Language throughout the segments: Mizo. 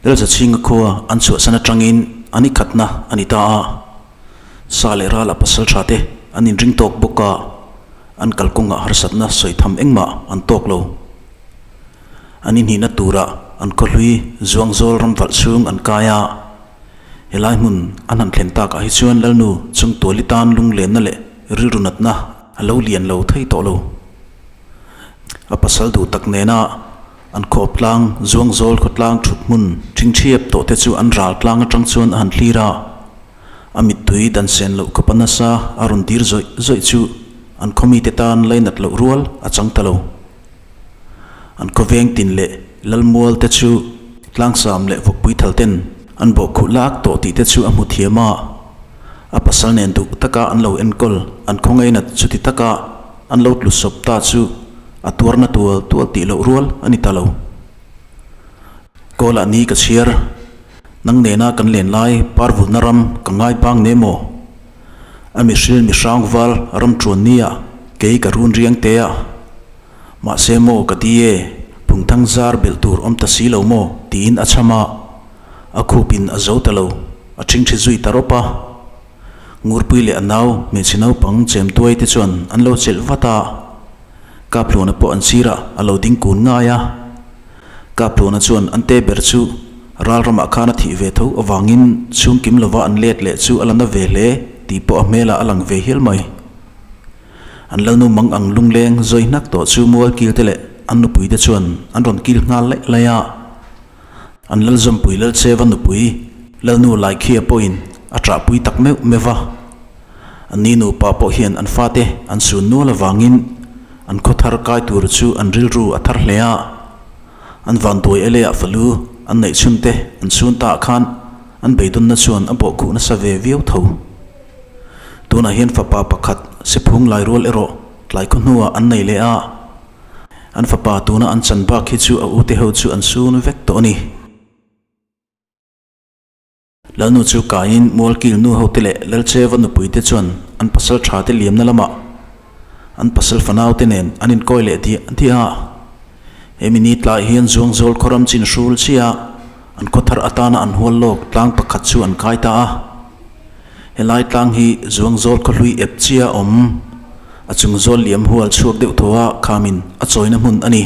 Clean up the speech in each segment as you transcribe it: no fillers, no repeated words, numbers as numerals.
Lalzachhinga khua an chhuahsan atangin an i khatna a ni ta a. Sa leh rala pasal tha te an inring tawk bawk a, an kalkawngah harsatna sawi tham engmah an tawk lo. An inhnihna turah an khawhlui Zuangzawl ramvalh chhung an kai a. Helai hmun an han thlen takah hi chuan Lalnu chung tuali tan lunglenna leh rilru natna a lo lian lo thei tawh lo. A pasal duh tak nena An khawp tlang, Zuangzawl khawtlang thut hmun ṭhingṭhiap tawh te chu an ral tlang aṭang chuan a han thlir a. A mittui dan sen loh khawpa nasa a rawn dir zawih zawih chu an khawmite tan lainat loh rual a chang ta lo. An khawveng tin leh Lalmual te chu tlangsam leh vawkpui thal ten an bawhkhuh lak tawh tih te chu a hmu thiam a. A pasal nen duh taka an lo enkawl an khawngainat chuti taka an lo tlu sawp ta chu A tuarna tual tual tih loh rual a ni ta lo. Kawlah ni ka chhiar, nang nena kan len lai parvulna ram ka ngai bang ne maw? A mihril mihrang val ram ṭuan nia kei ka run riang te a. Mahse maw ka ti e, phungthang zar belh tur awm ta si lo maw tiin a chham a, a khupin a zo ta lo, a ṭhingṭhi zui ta rawp a. Ngurpui leh a nau hmeichhe naupang chemtuai te chuan an lo chelh vat a. Kaphluna pawh an sirah a lo ding kun ngai a. Kaphluna chuan an te ber chu ral ramah khan a thih ve tho avangin chhungkim lova an let leh chu a la na ve hle tih pawh a hmelah a lang ve hial mai. An lalnu mang ang lungleng zawi hnak tawh chu mual kil te leh an nupui te chuan an rawn kil nghal laih laih a. An Lalzawmpui Lalcheva nupui Lalnu Laikhia pawhin a ṭahpui tak meuh meuh va. Anni nupa pawh hian an fate an sun nual avangin an khaw thar kai tur chu an rilru a thar hle a. An vanduai eleah falu an neih chhunte an chhun taah khan an beidawnna chuan a bawhkhuh nasa ve viau tho. Tunah hian fapa pakhat Sephung Lairual erawh tlai khaw hnuah an nei leh a. An fapa tuna an chan bak hi chu a ute ho chu an sun vek tawh a ni. Lalnu chu kaiin Mualkil nu hote leh Lalcheva nupuite chuan an pasal tha te liamna lamah an pasal fanau te nen an inkawi leh diah diah a. Hemi ni tlai hian Zuangzawl khawram chin hrul chiah a an khaw thar atana an hual lawk tlang pakhat chu an kai ta a. Helai tlang hi Zuangzawl khawhlui ep chia awm, a chung zawl liam hual chhuak deuh thaw a khamin a chawina hmun a ni.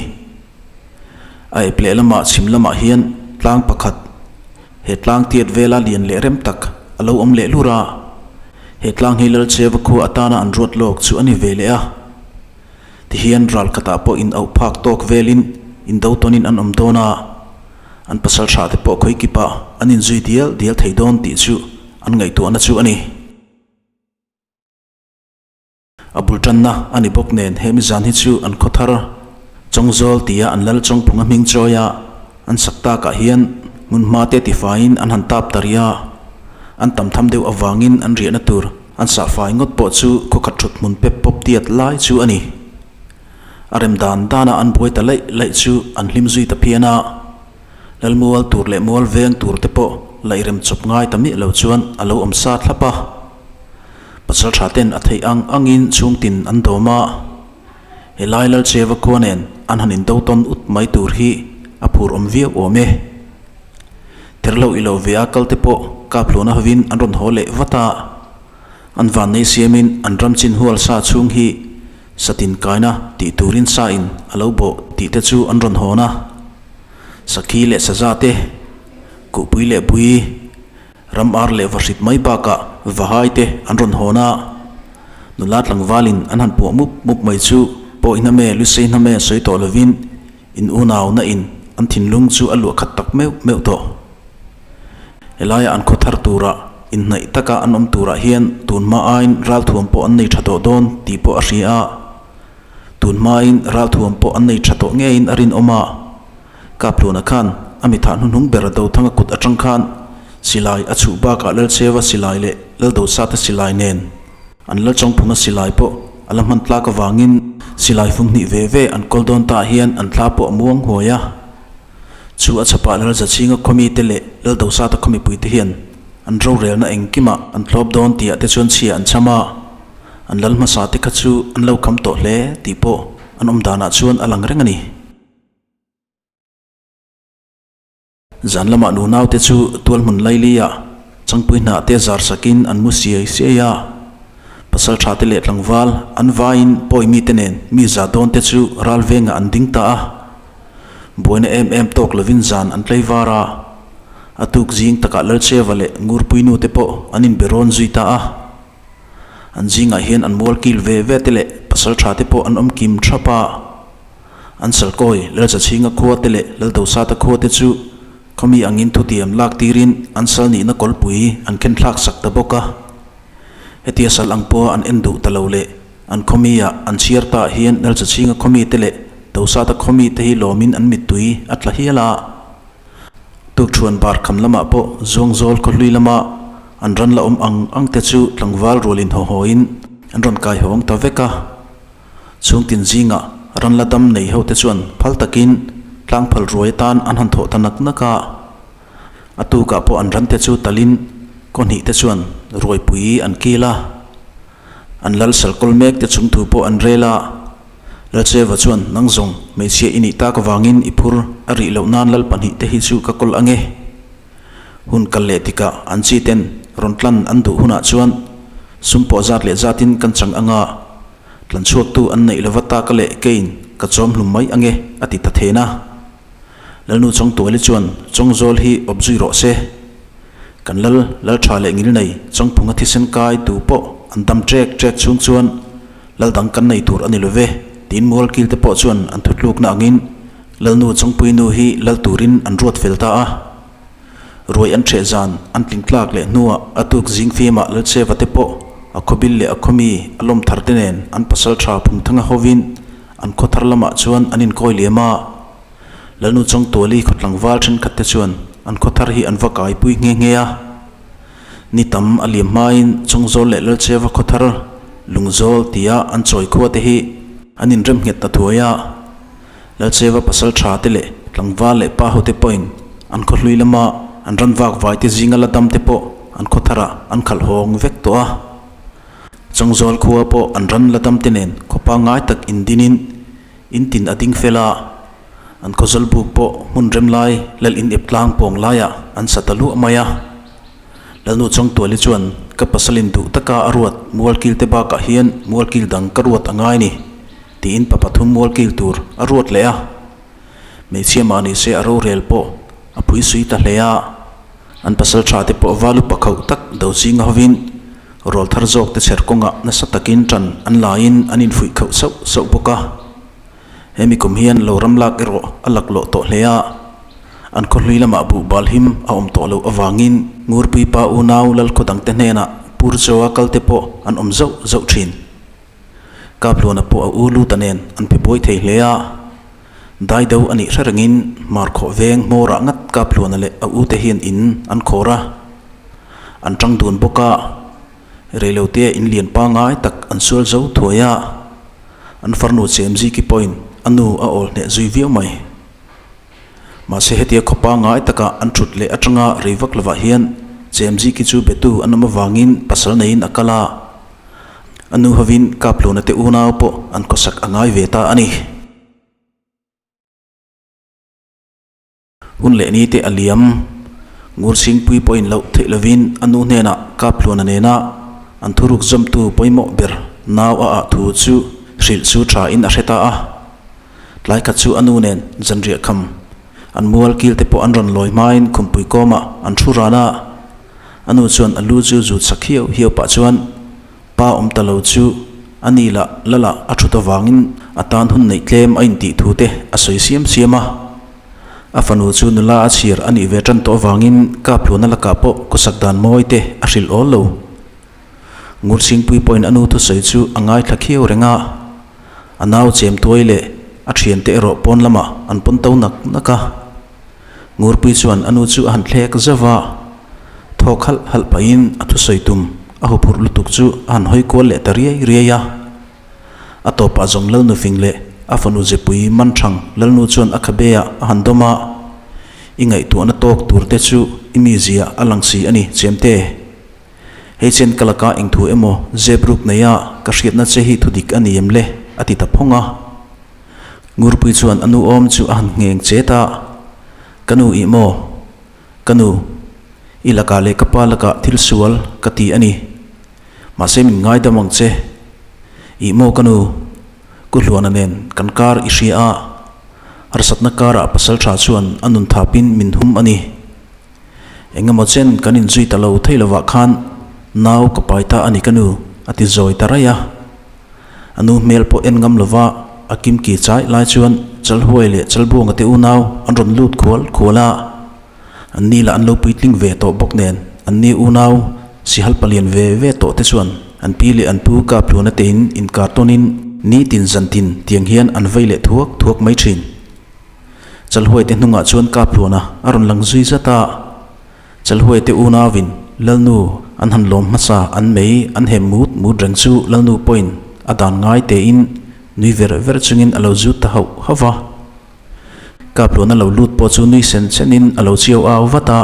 A ep leh lamah chhim lamah hian tlang pakhat, he tlang tiat vela lian leh rem tak a lo awm leh lur a, he tlang hi Lalcheva khua atana an ruat lawk chu a ni ve leh a. Tihian ral khatah pawh in auh phak tawk velin indo tawnin an awm dawn a, an pasal tha te pawh khawi kipah an inzui dial dial thei dawn tih chu an ngaihtuahna chu a ni. A bul tanna a ni bawk nen hemi zan hi chu an khaw thar Chawngzawl tia an lal Chawngphunga hming chawi a, an sak takah hian hmun hma te tifaiin an han tap ta rih a, an tam tham deuh avangin an riahna tur An sahfai ngawt pawh chu khawkhat thut hmun pep pawp tiat lai chu a ni. A rem dan dana an buai ta laih laih chu an hlim zui ta phian a. Lalmual tur leh mual veng tur te pawh laih rem chawp ngai ta miah lo chuan a lo awm sa thlap a. Pasal tha ten a theih ang angin chhungtin an dawm a. Helai Lalcheva khua nen an han indo tawn ut mai tur hi a phur awm viau awm e. Therhlo i lo ve a kal te pawh Kaphluna hovin an rawn haw leh vat a, an vannei siamin an ram chin hual sa chhung hi satin kaina tih turin sa in a lo bawh tih te chu an rawn hawn a. Sakhi leh saza te, kuhpui leh bui, ram ar leh vahrit mai bakah vahai te an rawn hawn a. Nula tlangvalin an han puah mup mup mai chu pawh hname lusei hname sawi tawh lovin In unauna in an thinlung chu a luah khat tak meuh meuh tawh. Helaia an khaw thar tura inhnaih taka an awm turah hian tun hma aiin ralthuam pawh an nei tha tawh dawn tih pawh a hria a. Tun hmain ralthuam pawh an nei tha tawh ngeiin a rinawm a. Kaphluna khan a mi thah hnuhnung ber Dothanga kut atang khan silai a chhuh bakah Lalcheva silai leh Laldosata silai nen An Lalchawngphunga silai pawh a la hman tlak avangin silai fung hnih ve ve an kawl dawn ta hian an thla pawh a muang huai a. Chu a chhapah Lalzachhinga khawmite leh Laldosata khawmipuite hian an rorelna engkimah an thlawp dawn tihah te chuan chhia an chham a, an lal hmasa te kha chu an lo kham tawh hle tih pawh an awm danah chuan a lang reng a ni. Zan lamah nunaute chu tualhmun laili-ah changpui hnah te zar sakin an mu siai siai a. Pasal tha te leh tlangval an vaiin pawi mite nen mi za dawn te chu ral vengah an ding ta a. Buaina em em tawk lovin zan an tlei var a. A tuk zing takah Lalcheva leh Ngurpuinu te pawh an inbe rawn zui ta a. An zingah hian an mual kil ve ve te leh pasal tha te pawh an awm kim thap a. An salkawi Lalzachhinga khua te leh Laldosata khua te chu khawmi angin thutiam lak tirin an sal nihna kawlpui an khen thlak sak ta bawk a. Hetia sal ang pawha an en duh ta lo leh an khawmi ah an chhiar ta hian Lalzachhinga khawmi te leh Dosata khawmi te hi lawmin an mittui a tla hial a. Tukṭhuan bar kham lamah pawh Zuangzawl khawhlui lama an ran la awm ang ang te chu tlangval rual in haw hawin an rawn kai hawng ta vek a. Chhungtin zingah ran la dam nei ho te chuan phal takin tlangphal ruai atan an han thawh ta nak nak a. A tukah pawh an ran te chu talin kaw hnih te chuan ruaipui an kil a. An lal sal kawl mek te chung thu pawh an rel a. Lalcheva chuan, Nang zawng, hmeichhia i nih tak avangin i phur a rih loh nan lal pahnihte hi chu ka kawl ang e. Hun kal leh tikah an chi ten rawn tlan an duh hunah chuan sum pawh zat leh zatin kan chang ang a, tlan chhuaktu an neih lova taka leh keiin ka chawm hlum mai ang e, a ti ta then a. Lalnu Chawngtuali chuan, Chawngzawl hi awp zui rawh se. Kan lal, lal tha leh ngil nei, Chawngphunga thisen kai tu pawh an dam ṭek ṭek chhung chuan Lal dang kan nei tur a ni lo ve, tiin Mualkil te pawh chuan an thutlukna angin Lalnu Chawngpui nu hi lal turin an ruat fel ta a. Ruai an ṭheh zan an tling tlak leh hnuah a tuk zing fimah Lalcheva te pawh a khawbil leh a khawmi a lawm thar te nen an pasal ṭha Phungthanga hovin an khaw thar lamah chuan an inkawi liam a. Lalnu Chawngtuali khaw tlangval ṭhenkhat te chuan an khaw thar hi an va kaipui nghe nghe a. Ni tam a liam hmain Chawngzawl leh Lalcheva khaw thar Lungzawl tia an chawi khua te hi an inrem nghet ta thuai a. Lalcheva pasal tha te leh tlangval leh pa hote pawhin an khaw hlui lama an ran vak vai te zinga la dam te pawh an khaw tharah an khalh hawng vek tawh a. Chawngzawl khua pawh an ran la dam te nen khaw pangngai tak indinin in tin a ding fel a. An khawzawl buk pawh hmun rem lai lal in ep tlang pawng laiah an sa ta luah mai a. Lalnu Chawngtuali chuan ka pasalin duh taka a ruat mualkil te bakah hian mualkil dang ka ruat a ngai ni tiin pa pathum mualkil tur a ruat leh a. Hmeichhia mah ni se a rorel pawh a pui sui ta hle a. An pasal tha te pawh valu pakhauh tak do zinga hovin rawl thar zawk te chher kawngah nasa takin tan an laiin an infuih khauh sauh sauh bawk a. Hemi kum hian lo ram lak erawh a lak loh tawh hle a, an khaw hlui lamah buh bal him a awm tawh loh avangin Ngurpui pa unau Lalkhaw dangte hnenah Purchawa kalte pawh an awm zauh zauh thin. Kaphluana pawh a u Luta nen an pe buai thei hle a, dai do a nih hre rengin Hmarkhawh veng hmawrah ngat Kaphluana leh a ute hian in an khawr a, an tang dun bawk a, reilote in lian pangngai tak an sual zo thuai a. An farnu Chemziki pawhin a nu a awl hneh zui viau mai. Mahse hetia khaw pangngai taka an thut leh atanga rei vak lovah hian Chemziki chu betu an awm avangin pasal neiin a kal a. A nu hovin Kapluna te unau pawh an khawsak a ngai ve ta a ni. Hun leh ni te a liam. Ngursingpui pawhin loh theih lovin a nu hnenah Kaphluana nena an thuruk zawmtu pawimawh ber nau a ah thu chu hrilh chu tha in a hre ta a. Tlai khat chu a nu nen zanriah kham an mual kil te pawh an rawn lawi hmain khumpui kawmah an thu ran a. A nu chuan a lu chu zut sak hiau hiau pah chuan Pa awm ta lo chu a ni lah lala a thut avangin a tan hun neih tlem a intih thu te a sawi siam siam a. A fanu chu nula a chhir a nih ve tan tawh avangin Kaphluna lakah pawh khawsak dan mawi te a hrilh awl lo. Ngursingpui pawhin a nu thusawi chu a ngaithla khiau reng a. A nau chem tuai leh a thiante erawh pawn lamah an pawn to nak nak a. Ngurpui chuan a nu chu a han thlek zauh va, thawk halh halh pahin a thusawi tum a huphurh lutuk chu a han hawi kual leh ta riai riai a. A tawpah zawng Lalnu fing leh a fanu zepui Manthang Lalnu chuan a khabe ah a han dawm a, I ngaihtuahna tawk tur te chu i mizia a lang si a ni, Chemte. Hei chen ka laka eng thu emaw zep ruk neia ka hriatna che hi thudik a ni em le? a ti ta phawng a. Ngurpui chuan a nu awm chu a han ngheng chet a, Ka nu ih maw? Ka nu, i lakah leh ka pa lakah thil sual ka ti a ni. Mahse min ngaidam ang che. Ih maw ka nu, Ku Hluana nen kan kar i hria a, harsatna karah pasal tha chuan a nun thapin min hum a ni. Engemaw chen kan inzui ta lo thei lovah khan nau ka pai ta a ni ka nu, a ti zawi ta raih a. A nu hmel pawh en ngam lova a kimki chai lai chuan Chalhuai leh Chalbuanga te unau an rawn lut khual khual a. An ni lah an lo puitling ve tawh bawk nen an ni unau sihal palian ve ve tawh te chuan an pi leh an pu Kaphluna te in inkar tawnin nitin zantin tiang hian an vei leh thuak thuak mai thin. Chalhuai te hnungah chuan Kaphluna a rawn lang zui zat a, Chalhuai te unauin Lalnu an han lawm hmasa an mei an hem mut mut reng chu Lalnu pawhin a dan ngai tein nui ver ver chungin a lo zut ta hauh hauh va. Kapluana lo lut pawh chu nui sen senin a lo chiau au vat a,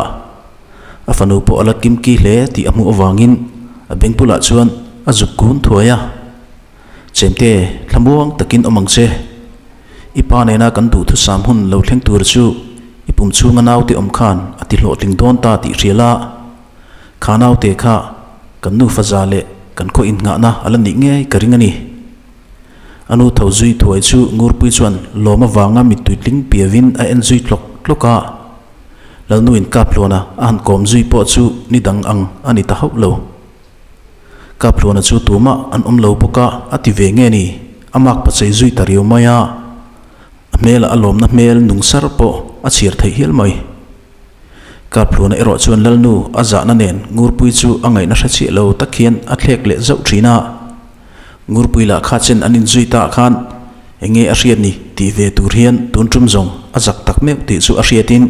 a fanu pawh a la kimki hle tih a hmuh avangin a beng bulah chuan a zuk kun thuai a, Chemte, thlamuang takin awm ang che. I pa nena kan duhthusam hun lo thleng tur chu i pum chhunga naute awm khan a ti hlawhtling dawn ta tih hrial a, kha naute kha kan nufa za leh kan khaw innghahna a la nih ngei ka ring a ni. A nu tho zui thuai chu Ngurpui chuan lawm avanga mittui tling piavin a en zui tlawk tlawk a. Lalnu in Kaphluana a han kawm zui pawh chu ni dang ang a ni ta hauh lo. Kaphluana chu tumah an awm lo bawk a, a ti ve nge ni, a mak pachei zui ta riau mai a. A hmelah a lawmna hmel nung sar pawh a chhiar theih hial mai. Kaphluana erawh chuan Lalnu a zahna nen Ngurpui chu a ngaihna hre chiah lo tak hian a thlek leh zauh thin a. Ngurpui lah kha chen an inzui ta khan eng nge a hriat ni tih ve tur hian tun tum zawng a zak tak meuh tih chu a hriatin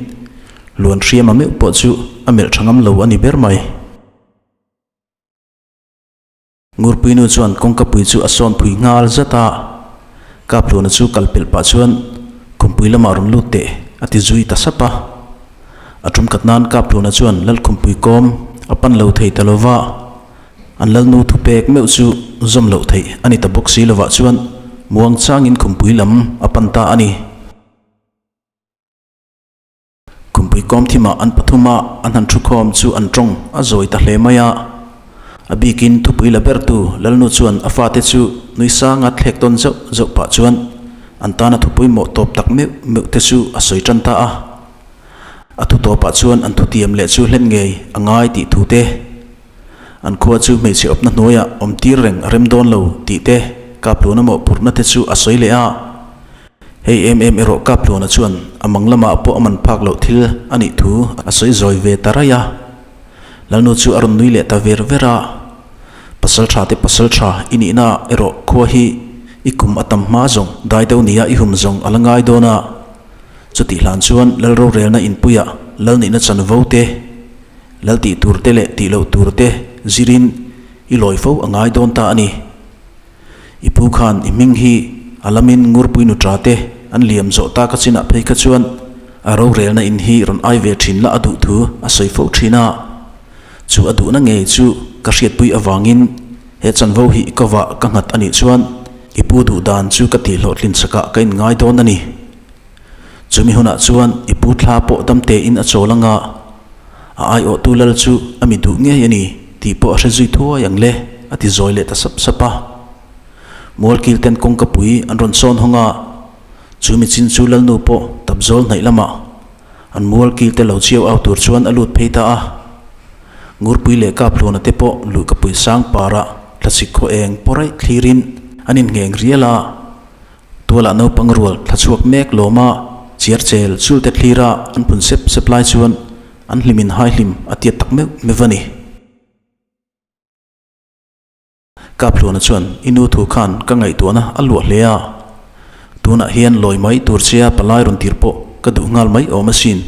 luan hriama meuh pawh chu a melh tha ngam lo a ni ber mai. Ngurpuinu chuan kawngkapui chu a sawn phui nghal zat a, Kaphluana chu kal pelh pah chuan Khumpui lamah rawn lut teh a ti zui ta sap a. A tum khat nan Kaphluana chuan Lalkhumpui kawm a pan lo thei ta lova, an Lalnu thupek meuh chu zawm loh theih a ni ta bawk si lovah chuan muang changin Khumpui lam a pan ta a ni. Khumpui kawm thimah an pathuma an han thukhawm chu an tawng a zawi ta hle mai a. A bikin thupui la bertu Lalnu chuan a fate chu nui sanga thlek tawn zauh zauh pah chuan an tana thupui mawh tawp tak meuh meuh te chu a sawi tan ta a. A thu tawpah chuan an thutiam leh chu hlen ngei a ngai tih thu te, an khua chu hmeichhe awpna hnuaiah awm tir reng a rem dawn lo tih te Kapluna mawhphurhna te chu a sawi leh a. Hei em em erawh Kaphluana chuan a mang lamah pawh a man phak loh thil a nih thu a sawi zawi ve ta raih a. Lalnu chu a rawn nui leh ta ver ver a. Pasal tha te pasal tha i nihna erawh khua hi i kum a tam hma zawng dai deuh nia i hum zawng a la ngai dawn a. Chutih hlan chuan Lal rorelna inpuiah Lal nihna chanvo te, Lal tih tur te leh tih loh tur te zirin i lawi fo a ngai dawn ta a ni. I pu khan i hming hi a lamin Ngurpui nuṭa te an liam zawh tak a chinah phei kha chuan a rorelna in hi rawn ai ve ṭhin la a duh thu a sawi fo ṭhin a. Chu a duhna ngei chu ka hriatpui avangin he chanvo hi i kovah ka nghat a nih chuan i pu duh dan chu ka tih hlawhtlin chakah ka inngai dawn a ni. Chumi hunah chuan i pu thla pawh dam tein a chawl anga a aiawhtu lal chu a mi duh ngei a ni tih pawh a hre zui thuai ang le, a ti zawi leh ta sap sap a. Mualkil ten kawngka pui an rawn sawn hawng a, chu michin chu lalnu pawh tapzawl hnaih lamah an mualkil te lo chiau au tur chuan a lut phei ta a. Ngurpui leh Kaphluana te pawh luhkapui sang parah thlasik khaw eng pawraih thlirin an inngheng rial a. Tualah naupang rual thla chhuak mek lawma chiar chel chul te thlira an phun sep sep lai chuan an hlimin hai hlim a tiat tak meuh meuh a ni. Kaphluana chuan i nu thu khan ka ngaihtuahna a luah hle a, tunah hian lawi mai tur che a palai rawn tir pawh ka duh nghal mai awm asin.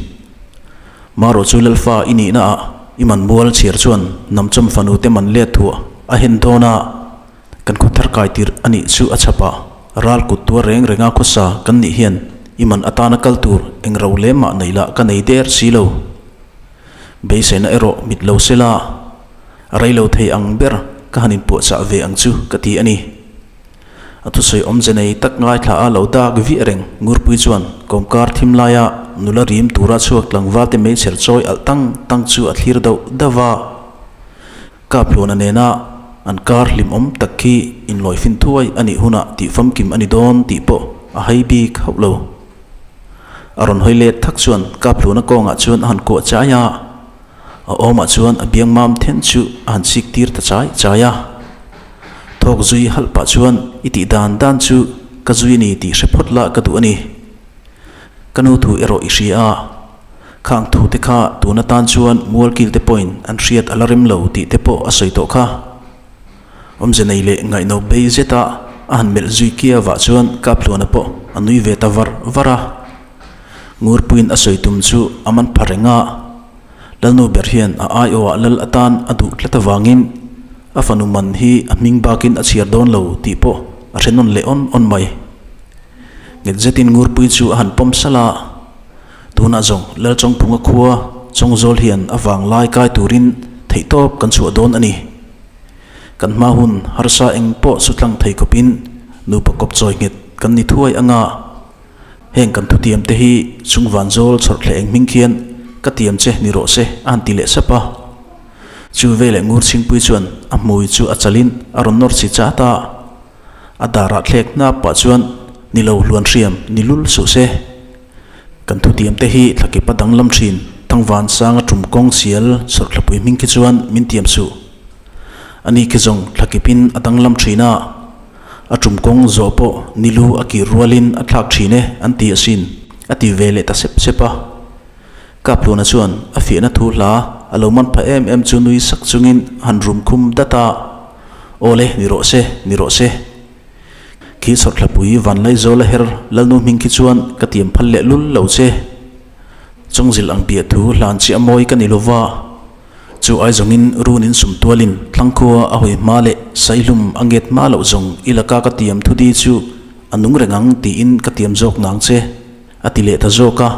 Marawh chu Lalfa i nihna ah i man mual chhiar chuan Namchawm fanu te man let thuah a hen dawn a, Kan khaw thar kai tirh a nih chu a chhap a, ral kut tuar reng renga khawsa kan nih hian i man atana kal tur eng ro lem mah nei lah ka nei der si lo. Beiseina erawh mit lo se la, a rei lo thei ang ber ka han inpuahchah ve ang chu ka ti a ni. A thusawi awmze nei tak ngaithla a lo dak viah reng. Ngurpui chuan kawmkar thim laia nula rim tura chhuak tlangval te meichher chawi alh tang tang chu a thlir dauh dauh a. Kaphluana nena an kar hlimawm tak khi inlawi fin thuai a nih hunah tih famkim a ni dawn tih pawh a hai bik hauh lo. A rawn hawi let thak chuan Kaphluana kawngah chuan a han kuah chai a. A awmah chuan a biang mam then chu a han chik tir ta chai chai a. Thawk zui halh pah chuan i tih dan dan chu ka zui a ni tih hre phawt la ka duh a ni. Ka nu thu erawh i hria a, khang thu te kha tun atan chuan mualkil te pawhin an hriat a la rem lo tih te pawh a sawi tawh kha. Awmze nei leh ngaihno bei zeta a han melh zui kia vah chuan Kaphluana pawh a nui ve ta var var a. Ngurpuiin a sawi tum chu a man pha reng a, Lalnu ber hian a aiawhah lal atan a duh tlat avangin a fanu man hi a hming bakin a chhiar dawn lo tih pawh a hre nawn leh awn awn mai. Nghet zetin Ngurpui chu a han pawm salh a, tunah zawng Lalchawngphunga khua Chawngzawl hian a vanglai kai turin theihtawp kan chhuah dawn a ni. Kan hma hun harsa eng pawh chu tlang thei khawpin nupa kawp chawi nghet kan ni thuai anga. Heng kan thutiam te hi chung vanzawl chhawrh thleh eng hming khian ka tiam che ni rawh se a han ti leh sap a. Chu veleh ngur chhingpui chuan a hmui chu a chalin a rawn nawr chi chat a. A darah thlek hnap pah chuan ni lo hluan hriam ni lul suh se. Kan thutiam te hi thlakip a danglam thin Thangvan sanga tum kawng sial chhawrh thlapui hming khi chuan min tiam suh. Ani khi zawng thlakipin a danglam thin a. A tum kawng zawh pawh ni lu a kir rualin a thlak thin e an ti asin, a ti ve leh ta sep sep a. Kaphluana chuan a fiahna thu hla a lo man pha em em chu nui sak chungin a han rum khum dat a, Aw le, ni rawh se, ni rawh se. Khi chhawrthlapui Vanlaizawl a her Lalnu hming khi chuan ka tiam phal leh lul lo che. Chawngzil ang piah thu hlan chiah mawi ka ni lova. Chu ai zawngin run in sum tualin thlangkhua a hawi hma leh saihlum a nget hma loh zawng i laka ka tiam thudi chu a nung reng ang tiin ka tiam zawk nang che, a ti leh ta zawk a.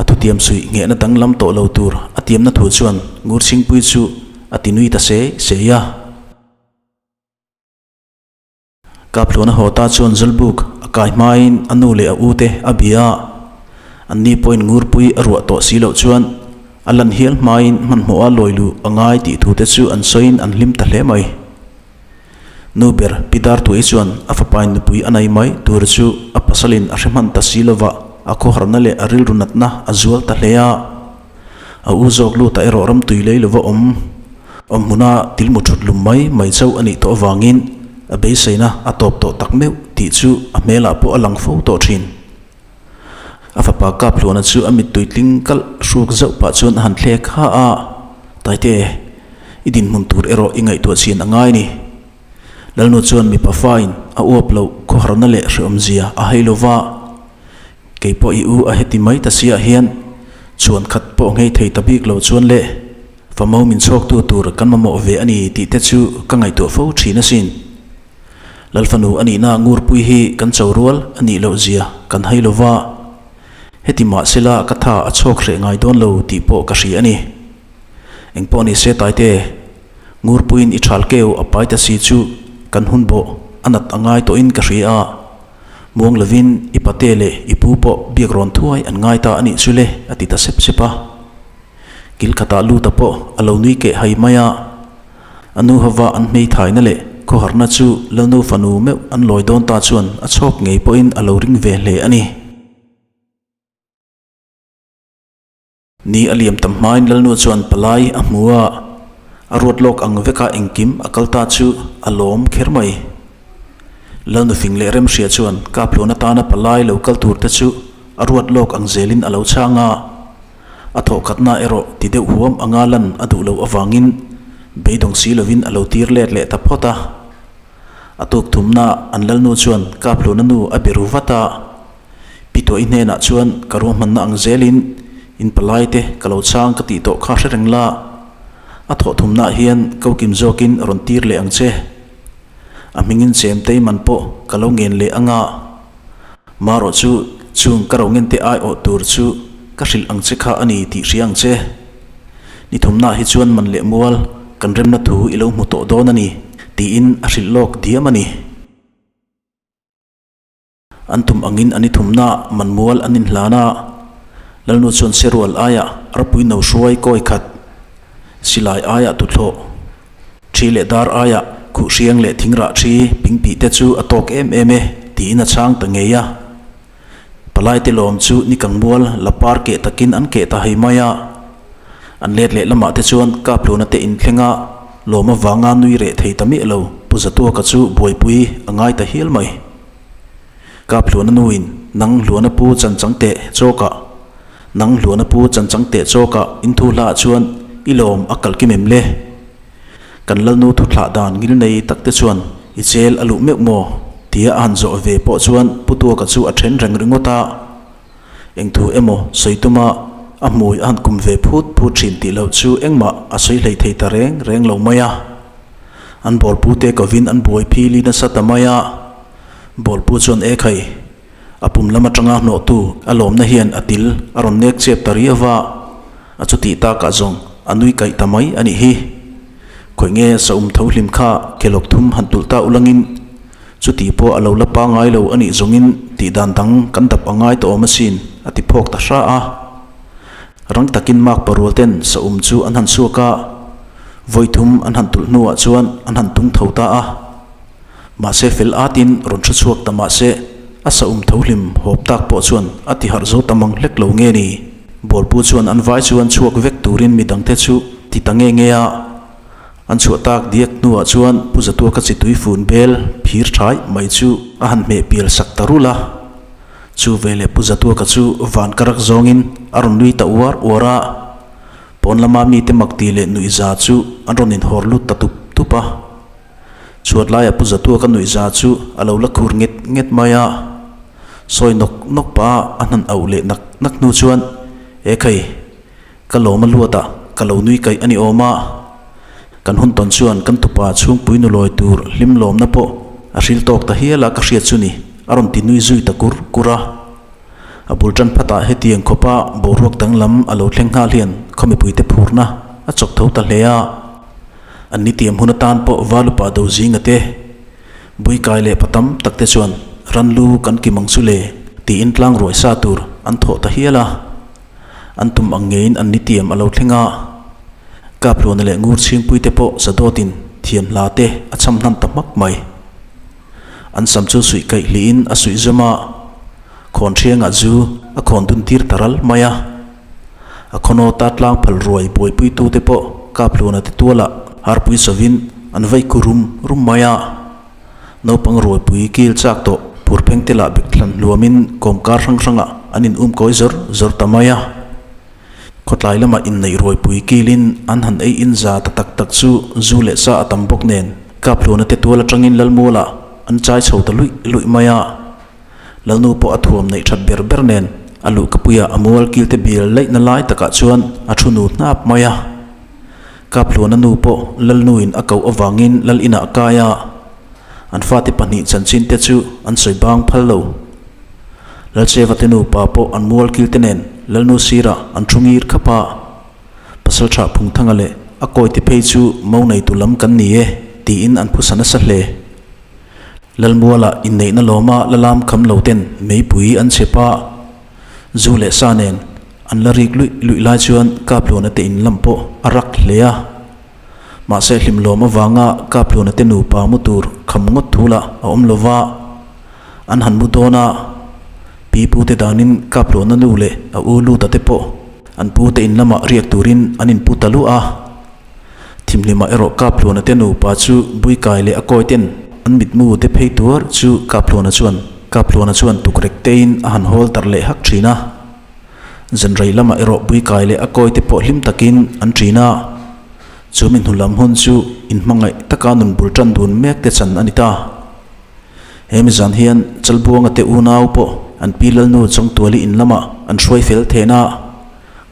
A thutiam suih nghehna danglam tawh lo tur a tiamna thu chuan Ngurchhingpui chu a ti nui ta sei sei a. Kaphluana haw ta chuan Zawlbuk a kai hmain a nu leh a u te a bia a, an ni pawhin Ngurpui a ruah tawh si loh chuan a lan hial hmain hmanhmawha lawi luh a ngai tih thu te chu an sawiin an hlim ta hle mai. Nu ber Pi Dartuai chuan a fapain nupui a nei mai tur chu a pasalin a hre hman ta si lova a khawharna leh a rilru natna a zual ta hle a. A u zawk lut ah erawh ramtui lei lova awm awm hmuna tilmu thut lum mai mai chauh a nih tawh avangin a beiseina a tawp tawh tak meuh tih chu a hmelah pawh a lang fo tawh thin. A fapa Kaphluana chu a mittui tling kalh hruk zauh pah chuan a han thlek ha a, Taite, i dinhmun tur erawh i ngaihtuah chhin a ngai ni. Lalnu chuan mipa fain a uap loh khawharna leh hrehawmzia a hai lova, Kei pawh i u a heti mai ta siah hian chuan khat pawh nghei thei ta bik lo chuan le famo min chhawktu tur kan mamawh ve a ni tih te chu ka ngaihtuah fo thin asin. Lalfanu a nihna Ngurpui hi kan cho rual a nih loh zia kan hai lo va, heti mahsela ka tha a chhawk hreh ngai dawn lo tih pawh ka hria a ni. Engpawh ni se Taite, Ngurpuiin i thal keu a pai ta si chu kan hun bawh a nat a ngai tawhin ka hria a. Muang lovin i pate leh i pu pawh biak rawn thuai an ngai ta a nih chu le, a ti ta sep sep a. Kil khatah Luta pawh a lo nui keh hai mai a. A nu hova an hmeithaina leh khawharna chu Lalnu fanu meuh an lawi dawn ta chuan a chhawk ngei pawhin a lo ring ve hle a ni. Ni a liam tam hmain Lalnu chuan palai a hmu a, a ruat lawk ang veka engkim a kal ta chu a lawm kher mai. Lalnu fing leh remhria chuan Kaphluan atana palai lo kal tur te chu a ruat lawk ang zelin a lo chhang a, a thawhkhatna erawh ti deuh huam anga lan a duh loh avangin beidawng si lovin a lo tir let leh ta phawt a. A tuk thumna an Lalnu chuan Kaphluana nu a be ru vat a. Pi Tuahi hnenah chuan ka ruahmanna ang zelin in palai te ka lo chhang ka tih tawh kha hre reng la, a thawh thumnaah hian ko kim zawkin rawn tir leh ang che. A hmingin chem tei man pawh ka lo ngen leh anga, marawh chu chung ka ro ngen te aiawh tur chu ka hrilh ang che kha a ni tih hria ang che. Ni thumnaah hi chuan man leh mual kan remna thu i lo hmu tawh dawn a ni tiin a hrilh lawk diam a ni. An tum angin an i thumna manmual an inhlan a, Lalnu chuan serual aiah arpui no hruai kawi khat, silai aiah tuthlawh, thi leh dar aiah khuhhriang leh thingrah thi pingpih te chu a tawk em em e tiin a chhang ta ngei a. Palaite lawm chu ni kangmual la par keh takin an keh ta hei mai a. An let leh lamah te chuan Kapluna te inthleng a, lawm avanga nui reh thei ta miah lo Pu Zatuaka chu buaipui a ngai ta hial mai. Kapluna nuin nang Hluana pu chanchang teh chawkah nang Hluana pu chanchang teh chawkah in thu hlaah chuan i lawm a kal kim em le? Kan Lalnu thuthlah dan ngil nei tak te chuan i chel a luh meuh maw? tia a han zawh ve pawh chuan Pu Tuaka chu a then reng ringawt a. Eng thu emaw sawi tuma a hmui a han kum ve phut phut thin tih loh chu engmah a sawi hlei thei ta reng reng lo mai a. An bawlpu te kovin an buai phili nasa ta mai a. Bawlpu chuan e khai, a pum lam atanga hnawhtu a lawmna hian a til a rawn nek chep ta riau va. A chutih takah zawng a nui kaih ta mai a nih hi. Khawi nge saum tho hlim kha kelawk thum han tulh ta ulangin chuti pawh a lo la pangai lo a nih zawngin tih dan dang kan dap a ngai tawh awm asin a ti phawk ta hra a. Rang takin mak parual ten saum chu an han chhuak a, vawi thum an han tulh hnuah chuan an han tung tho ta a. Mahse fel atin rawn hre chhuak ta mahse a saum tho hlim hawp tak pawh chuan a ti harh zo ta mang hlek lo nge ni? Bawlpu chuan an vai chuan chhuak vek turin midangte chu ti ta nge nge a. An chhuah tak diak hnuah chuan Pu Zatuaka chi tui fun bel phir thai mai chu a han hmeh pial sak ta rulh a. Chu veleh Pu Zatuaka chu van karak zawngin a rawn nui ta uar uar a. Pawn lama mite makti leh nuihza chu an rawn inhawr lut ta tup tup a. Chhuat laia Pu Zatua ka nuihza chu a lo la khur nget nget mai a, sawi nawk nawk pah a hnan auh leh nak nak hnu chuan, E khai, ka lawm a luat a, ka lo nui kaih a ni awm a. Kan hun tawn chuan kan tupa chhungpui nulawi tur hlim lawmna pawh a hril tawk ta hial a ka hriat chu ni, a rawn ti nui zui ta kur kur a. A bul tan phatah hetiang khawpa boruak danglam a lo thleng nghal hian khaw mipuite phurna a chawk tho ta hle a. An ni tiam hun atan pawh Valupa do zinga te, Buikai leh pa tam tak te chuan ran lu kan kim ang chu le tiin tlang ruai sa tur an thawh ta hial a. An tum ang ngeiin an ni tiam a lo thleng a. Kapluana leh Ngur chhingpui te pawh Zadawtin thiam hla te a chham hnan ta hmak mai. An sam chu suih kaih hlihin a suih zawm a, khawn thiangah zu a khawn dun tir ta ral mai a. A khawnawta tlang phal ruai buaipuitute pawh Kaphluna te tualah harpui sovin an vaih ku rum rum mai a. Naupang ruaipui kil chak tawh phurpheng te lah bek thlan hluamin kawmkar hrang hrangah an in um kawi zawr zawr ta mai a. Khawtlai lamah inneih ruaipui kilin an han ei in za ta tak tak chu zu leh sa a tam bawk nen Kaphluna te tual atangin Lalmualah an chai chho ta luih luih mai a. Lalnu pawh a thuam neih that ber ber nen a luhkapuia a mual kilte bial laihna lai takah chuan a thu nu hnap mai a. Kaphluana nu pawh Lalnuin a koh avangin Lal inah a kai a, an fate pahnih chanchin te chu an sawi bang phal lo. Lalcheva te nupa pawh an mual kilte nen Lalnu sirah an thu ngir khap a, Pasaltha Phungthanga leh a kawite phei chu mo neitu lam kan ni e tiin an phusa nasa hle. Lalmuala inneihna lawma la lam kham lo ten meipui an chep a, zu leh sa nen an la rik luih luih lai chuan Kapluana te in lam pawh a rak hle a. Mahse hlimlawm avanga Kapluana te nupa mu tur kham ngawt thu lah a awm lo va, an han mu dawn a, pi pu te danin Kapluana nu leh a u Luta te pawh an pu te in lamah riak turin an inpu ta luah a. Thimhlimah erawh Kaphluana te nupa chu Buikai leh a kawi ten an mitmu te phei tuar chu Kaphluana chuan Kaphluana chuan tukrek tein a han hawl darh leh hak thin a. Zanrei lamah erawh Buikai leh a kawi te pawh hlim takin an thin a. Chu mi hnu lam hun chu inhmangaih taka nun bul tan dun mek te chan a ni ta. He mi zan hian Chalbuanga te unau pawh an pi Lalnu Chawngtuali in lamah an hruai fel then a.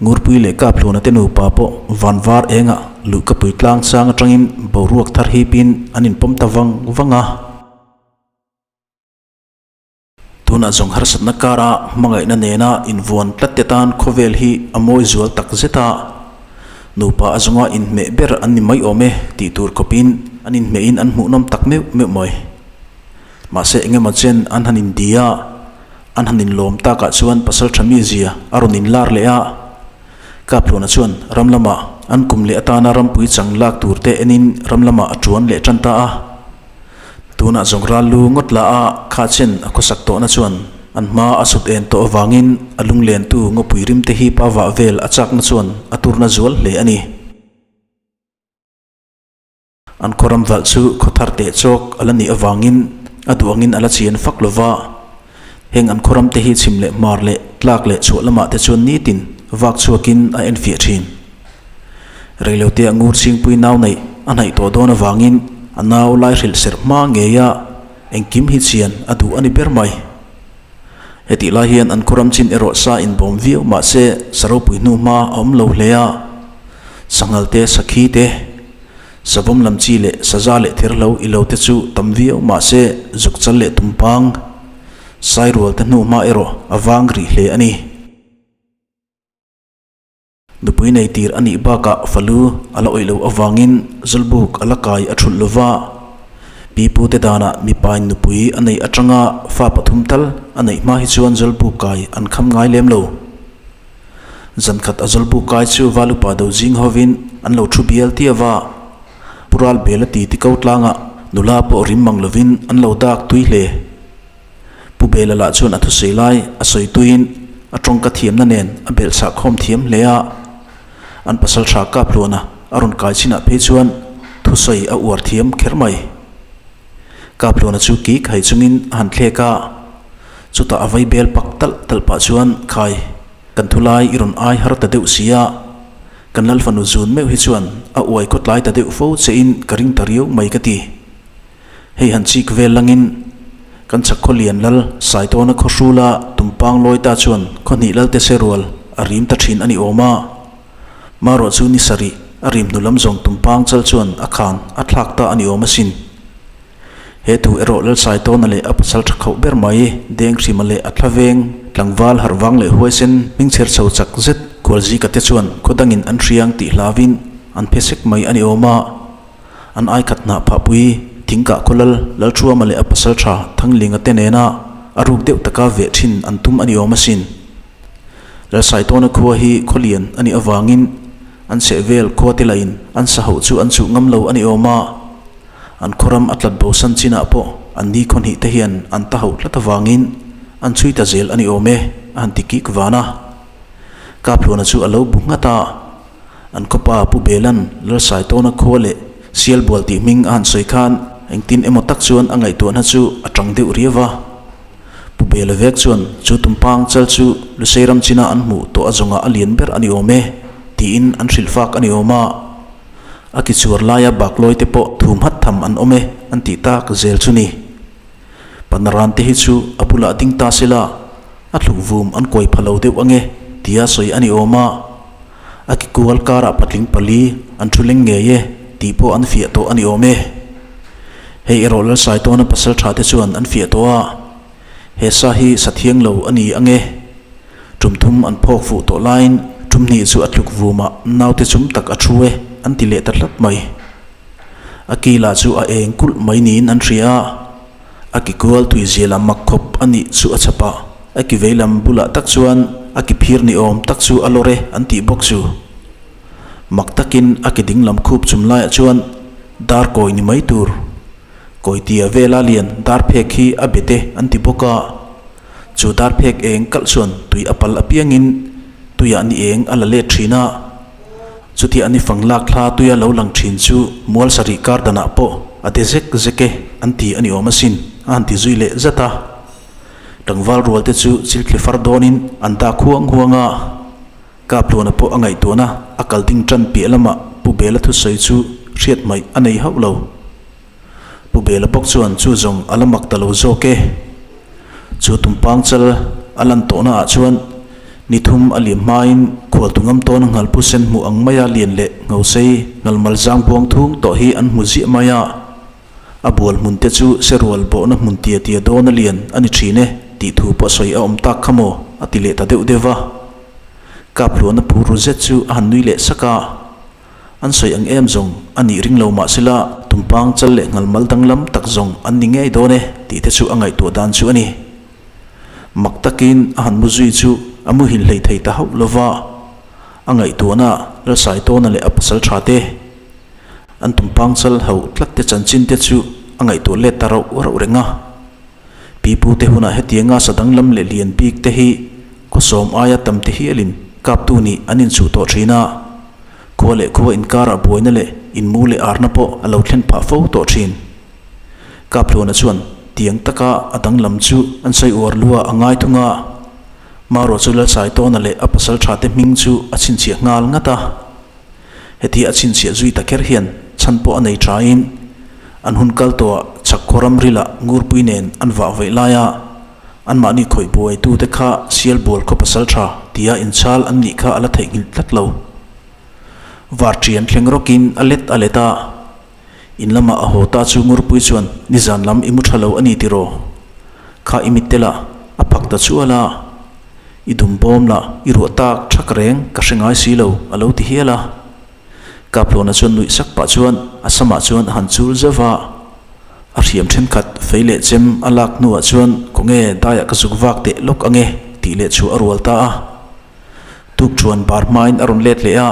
Ngurpui leh Kaphluna te nupa pawh van var engah luhkapui tlang sang atangin boruak thar hipin an inpawm ta vang vang a. Tunah zawng harsatna kara hmangaihna nena invuan tlat te tan khawvel hi a mawi zual tak zet a. Nupa a zawnga inhmeh ber an ni mai awm e tih tur khawpin an inhmehin an hmuhnawm tak meuh meuh mai. Mahse engemaw chen an han indi a. An han inlawm takah chuan Pasalṭha mizia a rawn inlar leh a. Kaphluna chuan ram lamah an kum leh atana rampui chang lak tur te enin ram lamah a ṭuan leh ṭan ta a. Tunah zawng ral lu ngawt la a kha chen a khawsak tawhna chuan an hma a sut en tawh avangin a lunglentu ngawpui rimte hi pa vah vel a chakna chuan a turna zual hle a ni. An khaw ram valh chu khaw thar teh chawk a la nih avangin a duh angin a la chian fak lo va. Heng an khaw ram te hi chhim leh hmar leh tlak leh chhuah lamah te chuan nitin vak chhuakin a enfiah thin. Reilote a ngur chhingpui nau neih a hnaih tawh dawn avangin a nau lai hrilh serh hma ngei a, engkim hi chian a duh a ni ber mai. Hetih lai hian an khaw ram chin erawh sa inbawm viau mah se sa ropui hnu hma a awm lo hle a, sanghal te, sakhi te, savawm lam chi leh saza leh therhlo ilo te chu tam viau mah se zuk chal leh tumpang sairual te hnu hma erawh a vang rih hle a ni. Nupui nei tir a nih bakah falu a la awih loh avangin Zawlbuk a la kai a thulh lo va. Pi pute danah mipain nupui a neih atanga fa pathum tal a neih hma hi chuan Zawlbuk kai an kham ngai lem lo. Zankhat a Zawlbuk kai chu Valupa do zing hovin an lo thu bial tia va. Pu Ralbela ti ti ko tlangah nula pawh rim mang lovin an lo dak tui hle. Pu Bela lah chuan a thusawi lai a sawi tuiin a tawngka thiamna nen a belhchhah khawm thiam hle a. An pasal tha kap hluana a rawn kai chinah phei chuan thusawi a uar thiam kher mai. Kap hluana chu kik hai chungin a han thlek a, chutah a vai bel pak talh talh pah chuan khai kan thu lai i rawn ai har ta deuh si a, kan Lalfanu zun meuh hi chuan a uai khawtlai ta deuh fo che in ka ring ta riau mai ka ti. Hei han chik vel langin kan chhak khaw lian lal Saitawna khaw hrula tumpang lawi ta chuan khaw hnih lal te se rual a rim ta thin a ni awm a. Marawh chu ni sarih a rim hnu lam zawng tumpang chal chuan a khan a thlak ta a ni awm asin. He thu erawh Lal Saitawna leh a pasal tha khauh ber mai Denghrima leh a thla veng tlangval harhvang leh huaisen hmingchher chho chak zet Khualzika te chuan khaw dangin an hriang tih hlauvin an phe sek mai a ni awm a. An aikhat hnah phahpui thingkah khawlal Lalthuama leh a pasal tha Thanglinga te nena a ruk deuh taka veh thin an tum a ni awm asin. Lalsaitawna khua hi khawlian a nih avangin an chheh vel khua te lahin an sa hauh chu an chuh ngam lo a ni awm a. An khawram a tlat bosan chinah pawh an ni khaw hnih te hian an ta hauh tlat avangin an chhui ta zel a ni awm e a han ti kik van a. Kaphluana chu a lo bu nghat a. An khawpa Pu Belan Lalsaitawna khua leh Sialbual tih hming a han sawi khan engtin emaw tak chuan a ngaihtuahna chu a tang deuh riau va. Pu Bela vek chuan chu tumpang chal chu Lusei ram china an hmuh tawh a zawngah a lian ber a ni awm e tiin an hrilh fak a ni awm a. A ki chuar laia baklawi te pawh thum hat tham an awm e an tih tak zel chu ni. Panaran te hi chu a bulah ding ta sela a thluk vum an kawi pha lo deuh ange tia sawi a ni awm a. A ki kual karah patling pali an thu leng ngei e tih pawh an fiah tawh a ni awm e. Hei erawh Lalsaitawna pasal tha te chuan an fiah tawh a, he sa hi sa thiang lo a ni ang e. Tum thum an phawk fuh tawh laiin tum hnih chu a tluk vumah naute chum tak a thu e an ti leh ta tlat mai. A ki lah chu a eng kulh mai niin an hria a. A ki kual tui zia lam mak khawp a nih chu a chhap a, a ki vei lam bulah tak chuan a ki phir ni awm tak chu a lawr e an tih bawk chu. Mak takin a ki ding lam khup chum laiah chuan dar kawi ni mai tur. Kawi tia vela lian dar phek hi a bet e an ti bawk a. Chu dar phek eng kalh chuan tui a pal apiangin tuiah ni eng a la let thin a. Chuti an i fang lak thla tuia lo lang thin chu mual sarih kar danah pawh a de zek zek e an ti a ni awm asin a han ti zui leh zat a. Tlangval rual te chu chilthli far dawnin an dak huang huang a. Kapluana pawh a ngaihtuahna a kal ding tan piah lamah Pu Bela thusawi chu hriat hmaih a nei hauh lo. Pu Bela bawk chuan chu zawng a la mak ta lo zawk e. Chu tumpang chal a lan tawhna ah chuan ni thum a liam hmain khualtu ngam tawna nghalpu sen hmuh ang maia lian leh nghosei ngalmal zang buang thung tawh hi an hmu ziah mai a. A bual hmun te chu serual bawhna hmun tia tia dawna lian a ni thin e tih thu pawh sawi a awm tak kha maw a ti leh ta deuh deuh va. Kaphluana phur ru zet chu a han nui leh sak a. An sawi ang em zawng a nih ring lo mah sela tumpang chal leh ngalmal danglam tak zawng an ni ngei dawn e tih te chu a ngaihtuah dan chu a ni. Mak takin a han mu zui chu a muhil hlei thei ta hauh lo va, a ngaihtuahna Lalsaitawna leh a pasal tha te, an tumpang chal hauh tlat te chanchin te chu a ngaihtuah let ta rauh rauh reng a. Pipute hunah hetianga sa danglam leh lian bik te hi khawsawm aia tam te hialin kaptu nih an inchuh tawh thin a, khua leh khua inkarah buaina leh inmu leh arna pawh a lo thlen phah fo tawh thin. Kaphluana chuan tiang taka a danglam chu an sawi uar lua a ngai thung a, Marawh chu Lalsaitawna leh a pasal thate hming chu a chhinchhiah nghal ngat a. Hetia a chhinchhiah zui ta kher hian chhan pawh a nei thain an hun kal tawhah chhak khaw ram rilah Ngurpui nen an vah vaih laia anmahni khawih buaitute kha sial bual khaw pasal tha tia inchhal an nih kha a la theihnghilh tlat lo. Varṭian thleng rawkin a let a let a, in lamah a haw ta chu Ngurpui chuan nizan lam i mu tha lo a ni tiraw? Kha i mit telah a phak ta chual a. I dum bawm lah i ruah tak thak reng ka hre ngai si lo, a lo ti hial a. Kaplawna chuan nuih sak pah chuan a samah chuan a han chul zeuh va. A hriam thenkhat fei leh chem a lak hnuah chuan khawnge daiah ka zuk vak teh lawk ange tih leh chu a rual ta a. Tuk chuan bar hmain a rawn let leh a,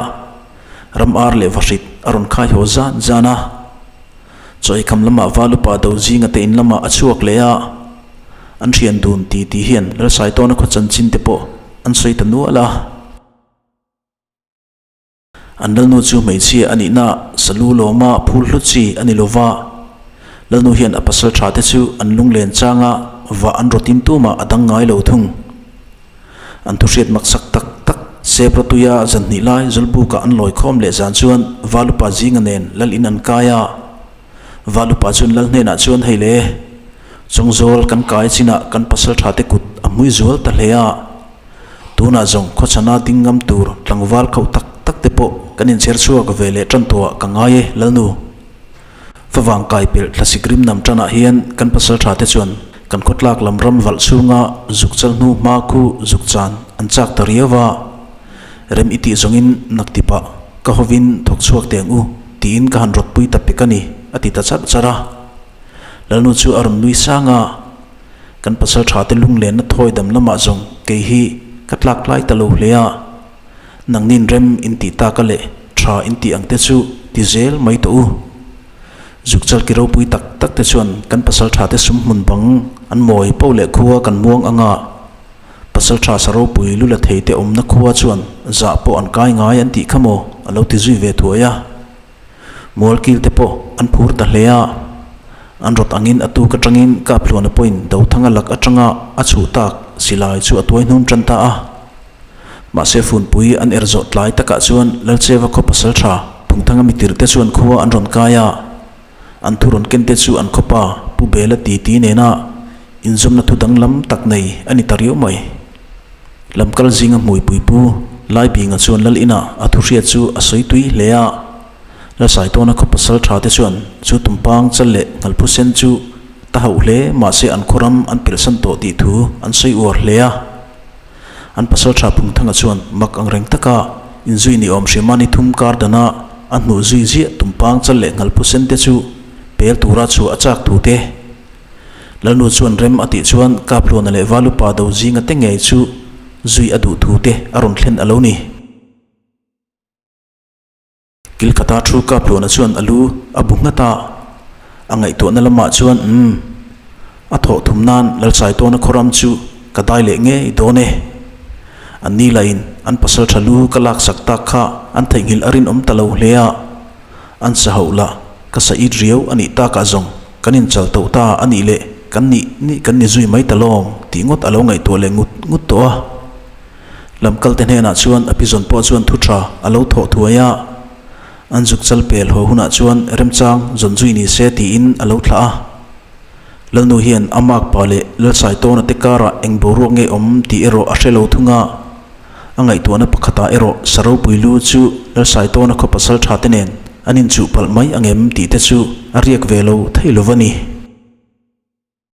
ram ar leh vahrit a rawn khai haw zan zan a. Chaw eikham lamah Valupa do zinga te in lamah a chhuak leh a, an thian dun ti ti hian Lalsaitawna khaw chanchin te pawh an sawi ta nual a. An Lalnu chu hmeichhia a nihna salu lawma phul hlut chi a ni lo va, Lalnu hian a pasal tha te chu an lunglen changa vah an rawtin tumah a dang ngai lo thung. An thuhriat maksak tak tak Sebra tuia zan hnih lai Zawlbuka an lawi khawm leh zan chuan Valupa zinga nen lal in an kai a. Valupa chuan lal hnenah chuan hei le, Chawngzawl kan kai chinah kan pasal tha te kut a hmui zual ta hle a. Tunah zawng khawchhana ding ngam tur tlangval khauh tak tak te pawh kan inchher chhuak ve leh tan tawhah ka ngai e Lalnu. Favang kai pelh thlasik rim nam tanah hian kan pasal tha te chuan kan khawtlak lam ram valh chhunga zuk chal hnu hma khu zuk chan an chak ta riau a, rem i tih zawngin nak tipah ka hovin thawk chhuak teng u tiin ka han rawtpui ta pek a ni a ti ta charh charh a. Lalnu chu a rawn nui sang a, kan pasal tha te lunglenna thawi dam lamah zawng kei hi ka tlak tlai ta lo hle a, Nangnin rem in tih tak a leh tha in tih ang te chu ti zel mai tawh u. Zukchal ki ropui tak tak te chuan kan pasal tha te sum hmun bang an mawi po leh khua kan muang anga pasal tha sa ropui lu la thei te awmna khua chuan zah pawh an kai ngai an tih kha maw a lo ti zui ve thuai a. Mualkil te pawh an phur ta hle a, an rawt angin a tuk atangin Kaphluana pawhin Dothanga lak atanga a chhuh tak silai chu a tuai hnun tan ta a. Mahse funpui an er zawh tlai takah chuan Lalcheva khaw pasal tha Phungthanga mitir te chuan khua an rawn kai a, an thu rawn ken te chu an khawpa Pu Bela titi nena inzawmna thu danglam tak nei a ni ta riau mai. Lamkal zinga hmuipui pu Laibinga chuan Lal inah a thu hriat chu a sawi tui hle a, Lalsaitawna khaw pasal tha te chuan chu tumpang chal leh nghalphu sen chu ta hauh hle mahse an khawram an pelhsan tawh tih thu an sawi uar hle a. An pasal tha Phungthanga chuan mak ang reng taka inzui ni awm hriama ni thum kar dana a hnuh zui ziah tumpang chal leh nghalphu sen te chu pel tura chhuah a chak thu te Lalnu chuan rem a tih chuan Kaphluana leh Valupa do zinga te ngei chu zui a duh thu te a rawn thlen a lo ni. Kilkhata thu Kaphluana chuan a lu a bu nghat a, a ngaihtuahna lamah chuan umm, a thawh thum nan Lalsaitawna khawram chu ka dai leh ngei dawn e. An ni lahin an pasal tha lu ka laksak tak kha an theihnghilh a rinawm ta lo hle a, an sa hauh lah Ka sa it riau a nih takah zawng kan inchal tawh ta a nih leh kan nih nih kan ni zui mai ta lawng tih ngawt a lo ngaihtuah leh ngut ngut tawh a. Lamkal te hnenah chuan a pizawn pawh chuan thu tha a lo thawh thuai a, an zuk chal pel haw hunah chuan remchang zawn zui ni se tiin a lo thlah a. Lalnu hian a makpa leh Lalsaitawna te karah eng boruak nge awm tih erawh a hre lo thung a. A ngaihtuahna pakhatah erawh Saropui lu chu Lalsaitawna khaw pasal tha te nen an inchuh palh mai ang em tih te chu a riak ve lo thei lo va ni.